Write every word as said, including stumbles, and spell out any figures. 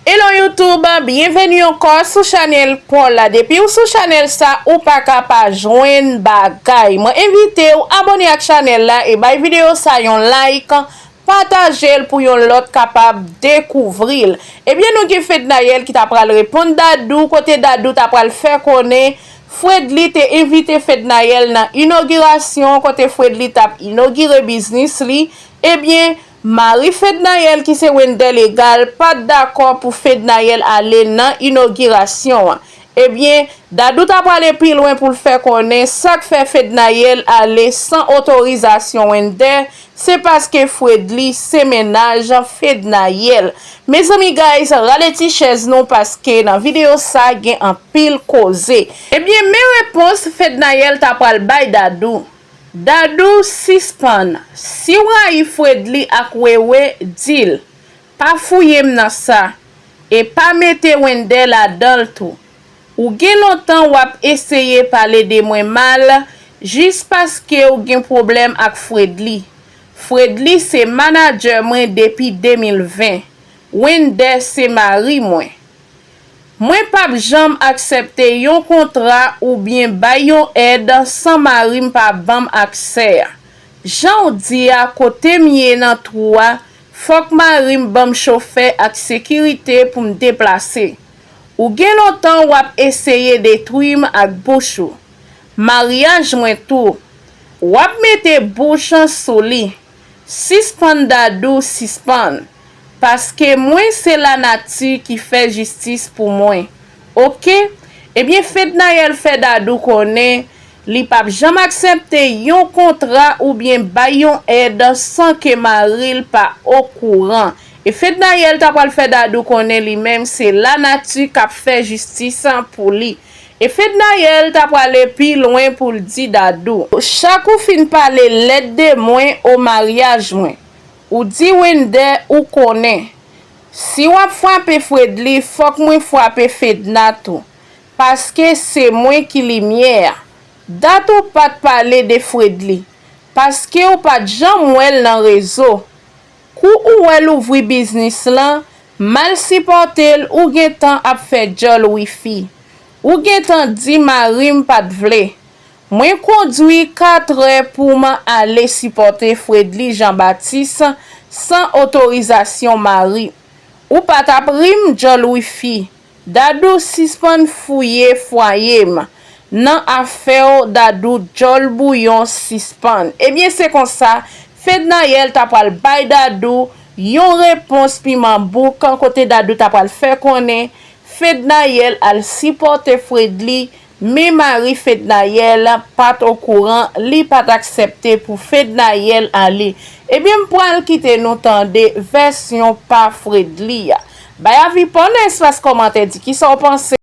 Hello YouTube, byenveni ankò sou chanèl pa w la. Depi w sou chanèl sa, ou pa ka pa jwenn bagay. Mwen envite w abòne ak chanèl la e bay videyo sa yon like, pataje l pou yon lòt kapab dekouvri l. Ebyen, nou gen Fednaelle ki ta pral reponn Dadou, kote Dadou ta pral fè konnen Fredly te envite Fednaelle nan inogirasyon, kote Fredly t ap inogire biznis li. Ebyen, mari Fednaelle ki se Wendell Egal pa t dakò pou Fednaelle ale nan inogirasyon an. Ebyen, Dadou ta prale pi lwen pou l fè konnen sa k fè Fednaelle ale san otorizasyon Wendell, se paske Fredly se mennaj Fednaelle. Mezanmi guys, rale ti chèz nou paske nan videyo sa gen anpil koze. Ebyen, men repons Fednaelle ta pral bay Dadou. Dadou, sispann. Si w rayi Fredly ak Wewe, di l. Pa fouye m nan sa. E pa mete Wendell ladan l tou. Ou gen lontan w ap eseye pale de mwen mal jis paske w gen pwoblèm ak Fredly. Fredly se manadjè mwen depi de mil ven. Wendell se mari mwen. Mwen p ap janm aksepte yon kontra oubyen bay yon èd san mari m pa ban m aksè a. Jan w di a, kote m ye nan twou a, fòk mari m ban m chofè ak sekirite pou m deplase. Ou gen lontan w ap eseye detwi m ak bouch ou. Maryaj mwen tou. W ap mete bouch sou li. Sispann Dadou, sispann. Paske mwen se lanati ki fè jistis pou mwen. Oke? Ebyen, Fednaelle fè Dadou konnen li p ap janm aksepte yon kontra oubyen bay yon èd san ke mari l pa okouran. E Fednaelle ta pral fè Dadou konnen li menm se lanati k ap fè jistis pou li. E Fednaelle ta prale pi lwen pou l di Dadou, chak ou fin pale lèd de mwen o maryaj mwen, ou di Wendell ou konnen, si w ap frape Fredly, fòk mwen frape Fedna tou, paske se mwen ki limyè a. Dat ou pa t pale de Fredly, paske w pa t janm wè l nan rezo. Kou ou wè l ouvri biznis lan, m al sipòte l, ou gentan ap fè djòl wifi. Ou gentan di mari m pa t vle. Mwen kondwi katrè pou m ale sipòte Fredly Jean Baptiste san otorizasyon mari. Ou pa t ap ri m djòl wifi. Dadou sispann fouye fwaye m nan afè w Dadou djòl bouyon sispann. Ebyen se konsa Fednaelle ta pral bay Dadou yon repons piman bouk kote Dadou ta pral fè konnen Fednaelle al sipòte Fredly, men mari Fednaelle pa t okouran, li pa t aksepte pou Fednaelle ale. Ebyen m pral kite nou tande vèsyon pa Fredly a. Bay avi pa w nan espas kòmantè, di kisa w panse.